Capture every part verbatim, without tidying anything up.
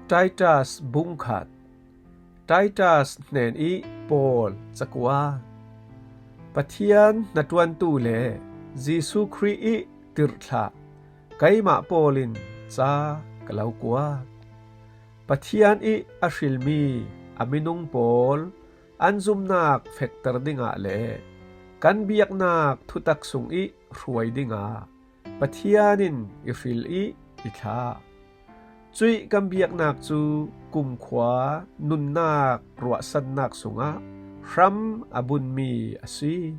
Titus bung khat. Titus hnen ih Paul cakua. Pathian hnaṭuantu le Jesuh Khrih ih tirhthlah keimah Paul in ca ka lo kuat. Pathian ih a hrilmi a minung pawl an zumnak fekter dingah le kan biaknak thutak sungih hruai dingah Pathian in i hril ih i thlah. Cuih kan biaknak cu kumkhua nunnak ruahsannak sungah hram a bunmi a si.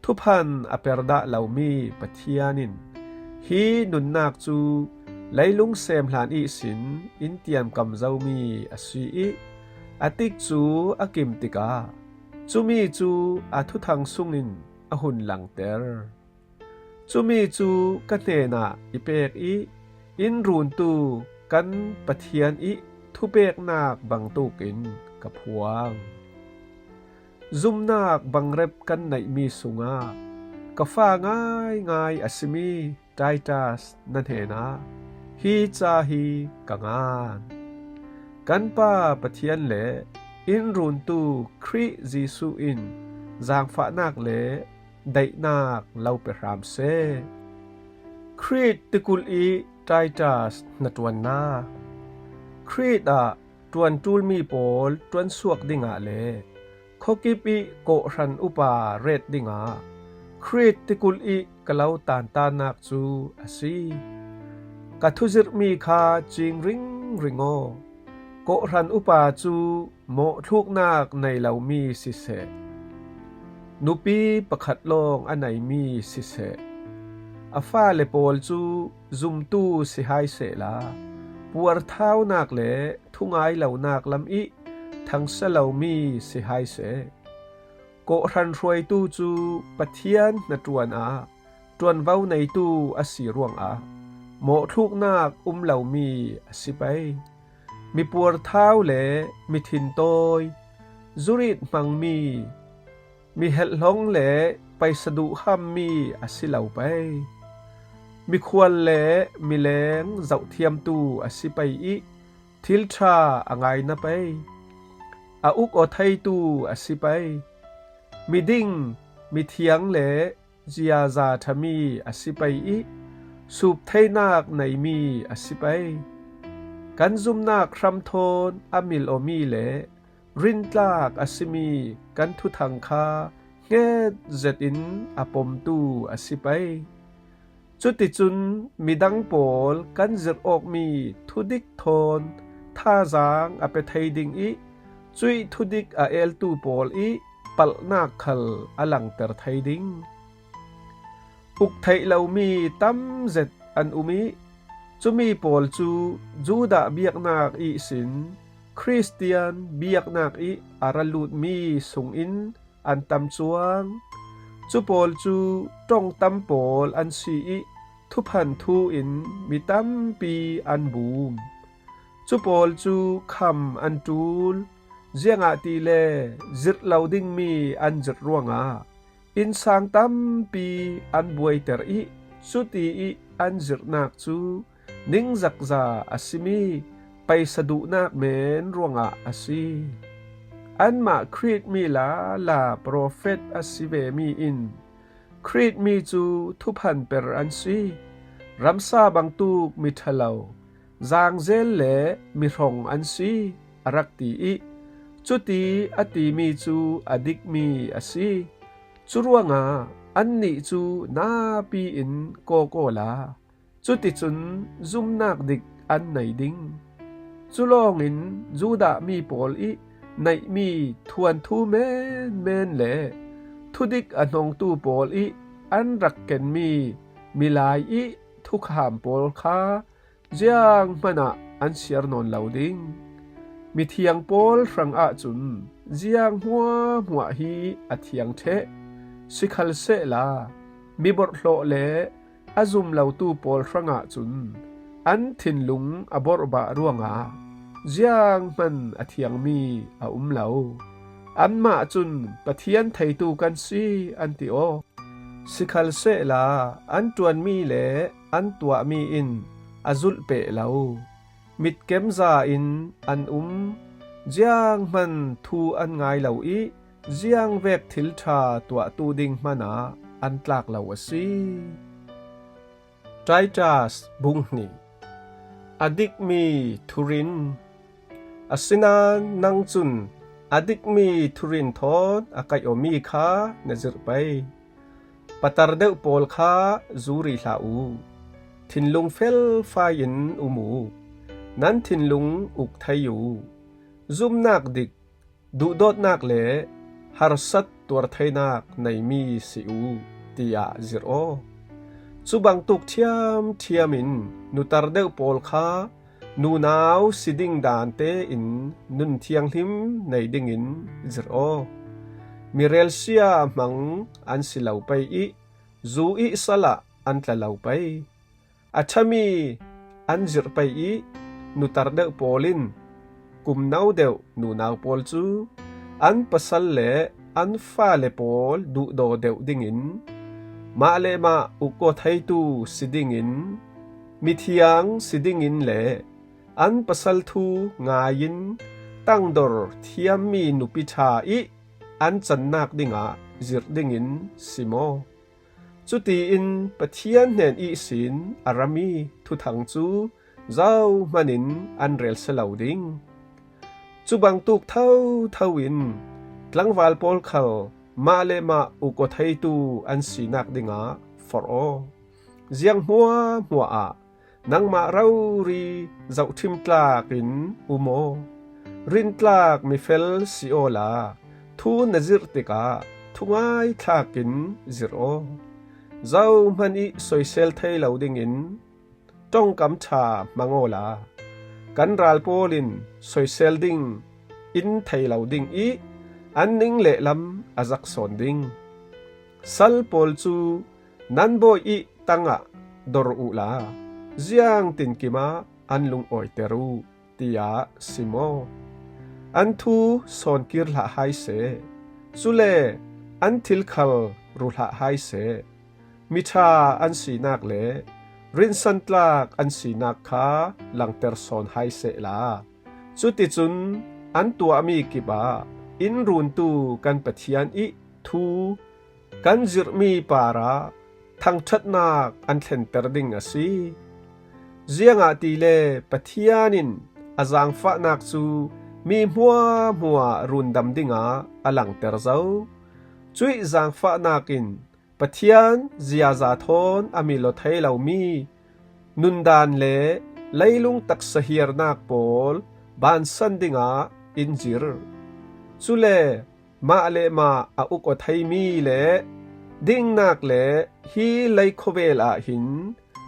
Thuphan a perdah lomi Pathian in hi nunnak cu leilung sem hlan ihsin in tiamkam zomi a si ih a tikcu a kim tikah cumi cu a thuthang sungin a hun langter. Cumi cu ka hnenah i pek ih in runtu kan Pathian ih thupeknak bangtukin ka phuang. Zumnak bangrep kan neihmi sungah ka fa ngaingai a simi Titus na hnenah hi ca hi ka ngan. Kan Pa Pathian le in runtu Khrih Jesuh in zaangfahnak le daihnak lo pe hram seh. Khrih tikulh ih Titus hnaṭuannak. Khrih ah ṭuanṭulmi pawl ṭuansuak dingah le khuakip ih kawhhran upa ret dingah Khrih tikulh ih ka lo tantannak cu a si. Ka thuzirhmi kha cing ringring aw. Kawhhran upa cu mawhthluknak nei lomi siseh, nupi pakhat lawng a neimi siseh, a fale pawl cu zumtu si hai sehla, puarthaunak le thungai lonak lam ih thangsia lomi si hai seh. Kawhhran hruaitu cu Pathian hnaṭuan ah ṭuanvo neitu a si ruangah mawhthluknak um lomi a si pei. Mi puarthau le mi thintawi, zurit hmangmi, mi helhhlong le paisa duhhammi a si lo pei. Mikhual le mileng zohthiamtu a si pei ih thil ṭha a ngaina pei. A uk aw theitu a si pei. Miding, mithiang le ziaza ṭhami a si pei ih sup theinak neimi a si pei. Kan zumnak hram thawn a mil awmi le rintlak a simi kan thuthang kha hnget zetin a pomtu a si pei. Cuticun midang pawl kan zirh awkmi thudik thawn thazaang a pe thei ding ih cuih thudik a eltu pawl ih palhnak khal a langter thei ding. Uk theih lomi tam zet an um ih cumi pawl cu Judah biaknak ihsin Khristian biaknak ih a ra lutmi sungin an tam cuang. Cu pawl cu ṭongtam pawl an si ih thuphan thu in mi tampi an bum. Cu pawl cu kham an ṭul, ziangahtile zirh lo dingmi an zirh ruangah innsang tampi an buaiter ih cuti ih an zirhnak cu ningzakza a simi paisa duhnak men ruangah a si. Anmah Khrih mi lala profet a si vemi in Khrih mi cu thuphan per an si. Ramsa bangtuk mi ṭhalo, zaangzel le mi hrawng an si, a rak ti ih cuti a timi cu a dikmi a si. Curuangah annih cu napi in kawk awla cuticun zumnak dik an nei ding. Cu lawngin Judah mi pawl ih neihmi thuanthu menmen le thudik a hnongtu pawl ih an rak kenmi milai ih thukham pawl kha zianghman ah an siar nawn lo ding. Mithiang pawl hrangah cun ziang hmuahhmuah hi a thiang ṭheh. Sikhalsehla miborhhlawh le a zum lotu pawl hrangah cun an thinlung a borhbah ruangah zianghman a thiangmi a um lo. Anmah cun Pathian theitu kan si an ti aw. Sikhalsehla an ṭuanmi le an tuahmi in a zulhpeh lo. Mitkemza in an um, zianghman thu an ngai lo ih, ziangvek thil ṭha tuahtu ding hmanah an tlak lo a si. Titus bung hnih. A dikmi thurin. Asinain nang cun a dikmi thurin thawn a kaih awmi kha na zirh pei. Patar deuh pawl kha zu rih hlah uh. Thinlung felfai in um uh. Nan thinlung uk thei uh. Zumnak dik, duhdawtnak le harsat tuar theinak neimi si uh, tiah zirh aw. Cubangtuk ṭhiamṭhiam in nutar deuh pawl kha nunau si ding daan tein nun thianghlim nei dingin zirh aw. Mi relsia hmang an si lo pei ih, zu ih salah an tla lo pei. A ṭhami an zirh pei ih, nutar deuh pawl in kumno deuh nunau pawl cu an pasal le an fale pawl duhdaw deuh dingin, mah le mah uk aw theitu si dingin, mithiang si dingin le an pasal thu ngai-in tangdor thiammi nupi ṭha ih an cannak dingah zirh dingin sim aw. Cutiin Pathian hnen ihsin a rami thuthang cu zohmanin an rel si lo ding. Cubangtuk thotho in tlangval pawl khal mah le mah uk aw theitu an sinak dingah forh aw. Ziang hmuahhmuah ah nangmah rori zohṭhim tlakin um aw. Rintlak mifel si awla thu na zirh tikah thungai thlakin zirh aw. Zohman ih soisel thei lo dingin ṭongkam ṭha hmang awla kan ral pawl in soisel ding in thei lo ding ih an ning lehlam a zak sawn ding. Sal pawl cu nan bawi ih tangah dor uhla ziangtinkim ah an lungawiter uh, tiah sim aw. An thu sawnkir hlah hai seh. Cule an thil khal ru hlah hai seh. Miṭha an sinak le rinsantlak an sinak kha langter sawn hai sehla, cuticun an tuahmi kipah in runtu kan Pathian ih thu kan zirhmi parah thangṭhatnak an thlenter ding a si. Ziangahtile Pathian in a zaangfahnak cu mi hmuahhmuah rundam dingah a langter zo. Cuih zaangfahnak in Pathian ziaza thawn a mil aw thei lomi nundan le leilung taksa hiarnak pawl bansan dingah in zirh. Cule mah le mah a uk aw theimi le dingnak le hi lei khawvel ah hin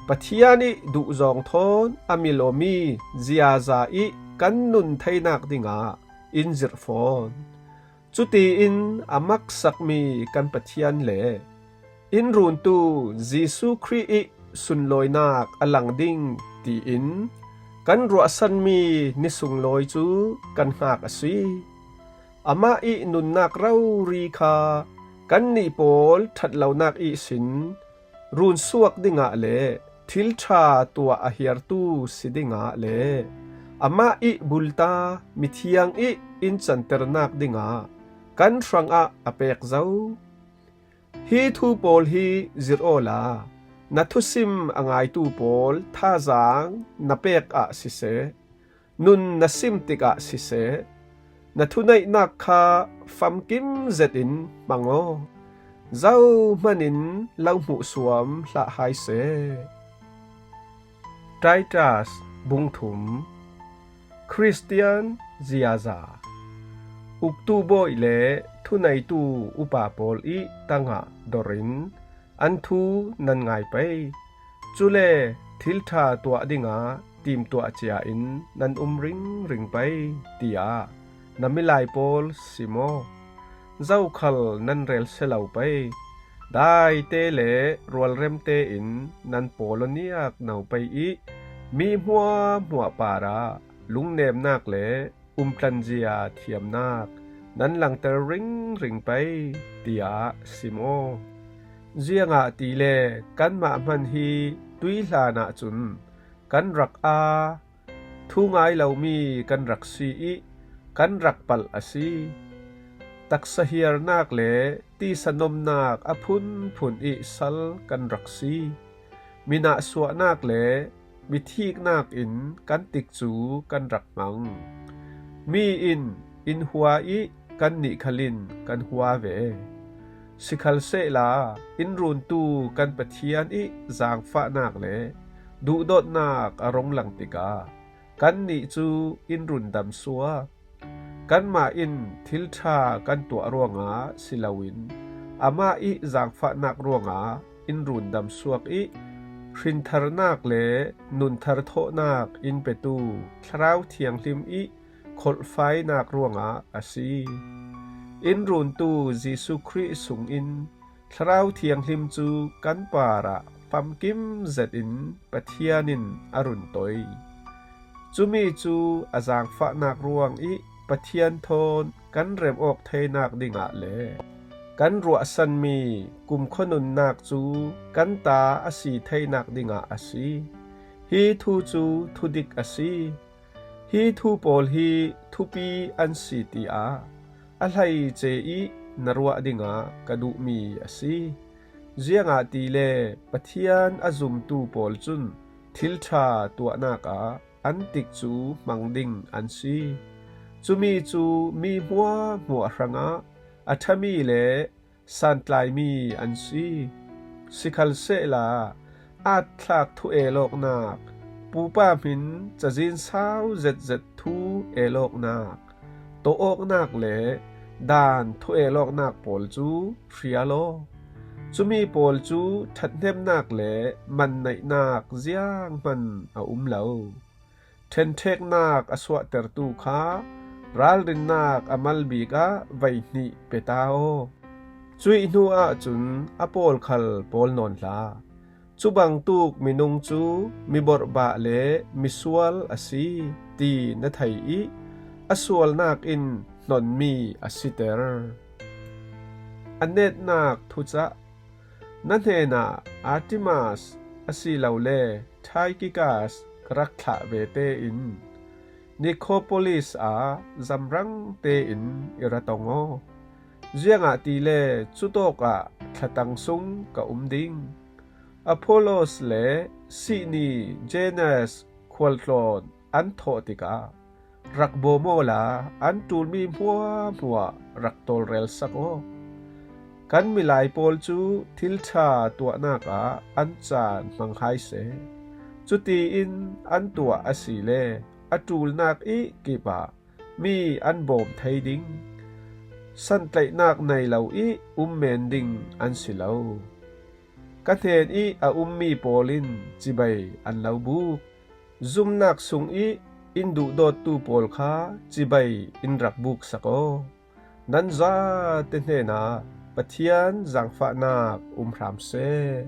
Pathian ih duhzawng thawn a mil awmi ziaza ih kan nun theinak dingah in zirh fawn. Cutiin a maksakmi kan Pathian le in runtu Jesuh Khrih ih sunlawinak a lang ding tiin kan ruahsanmi ni sunglawi cu kan hngak a si. Amah ih nunnak rori kha kannih pawl ṭhat lonak ihsin runsuak dingah le thil ṭha tuah a hiartu si dingah le amah ih bulta mithiang ih in canternak dingah kan hrangah a pek zo. Hi thu pawl hi zirh awla na thusim a ngaitu pawl thazaang na pek ah siseh, nun na sim tikah siseh, na thuneihnak kha famkim zetin hmang aw. Zohmanin lo hmuhsuam hlah hai seh. Titus bung thum. Khristian ziaza, uktu bawi le thuneitu upa pawl ih tangah dorin an thu nan ngai pei. Cule thil ṭha tuah dingah timtuah cia in nan um ringring pei, tiah na milai pawl sim aw. Zokhal nan rel si lo pei. Daite le rualremte in nan pawl aw niakno pei ih mi hmuahhmuah parah lungnemnak le umtlanzia thiamnak nan langter ringring pei, tiah sim aw. Ziangahtile kanmah hman hi tuihlan ahcun kan rak aa, thu ngai lomi kan rak si ih kan rak palh a si. Taksa hiarnak le tisa nomnak a phunphun ih sal kan rak si. Minahsuahnak le mithiknak in kan tikcu kan rak hmang. Mi in in hua ih kannih khal in kan hua ve. Sikhalsehla in runtu kan Pathian ih zaangfahnak le duhdawtnak a rung lang tikah kannih cu in rundam suak. Kanmah in thil ṭha kan tuah ruangah si loin amah ih zaangfahnak ruangah in rundam suak ih hrintharnak le nunthar thawhnak in petu Thlarau Thianghlim ih kholhfainak ruangah a si. In runtu Jesuh Khrih sungin Thlarau Thianghlim cu kan parah famkim zetin Pathian in a run toi. Cumi cu a zaangfahnak ruang ih Pathian thawn kan rem awk theinak dingah le kan ruahsanmi kumkhua nunnak cu kan ta a si theinak dingah a si. Hi thu cu thudik a si. Hi thu pawl hi thupi an si tiah a hleice ih na ruah dingah ka duhmi a si. Ziangahtile Pathian a zumtu pawl cun thil ṭha tuahnak ah an tikcu hmang ding an si. Cumi cu mi hmuahhmuah hrangah a ṭhami le santlaimi an si. Sikhalsehla, aat thlak thu-el awknak, pupa hmin cazin sau zetzet thu-el awknak, tawh awknak le daan thu-el awknak pawl cu hria law. Cumi pawl cu ṭhathnemnak le manneihnak zianghman a um lo. Ṭhenṭheknak a suahtertu kha ralrinnak a mal bik ah veihnih pe ta aw. Cuih hnu ahcun a pawl khal pawl nawn hlah. Cubangtuk minung cu miborhbah le misual a si, ti na thei ih a sualnak in hnonmi a siter. A netnak thucah, na hnenah Artemas asilole Tychicus ka rak thlah ve tein Nicopolis ah zamrang tein i ra tong aw. Ziangahtile cutawkah thlatang sung ka um ding. Apollos le sihni Zenas khualtlawn an thawh tikah rak bawm awla an ṭulmi hmuahhmuah rak tawlrel sak aw. Kan milai pawl cu thil ṭha tuahnak ah an caan hmang hai seh. Cutiin an tuah asile a ṭulnak ih kipah mi an bawm thei ding, santlaihnak nei lo ih um men ding an si lo. Ka hnen ih a ummi pawl in cibai an lo buk. Zumnak sungih in duhdawttu pawl kha cibai in rak buksak aw. Nan zate hnenah Pathian zaangfahnak um hram seh.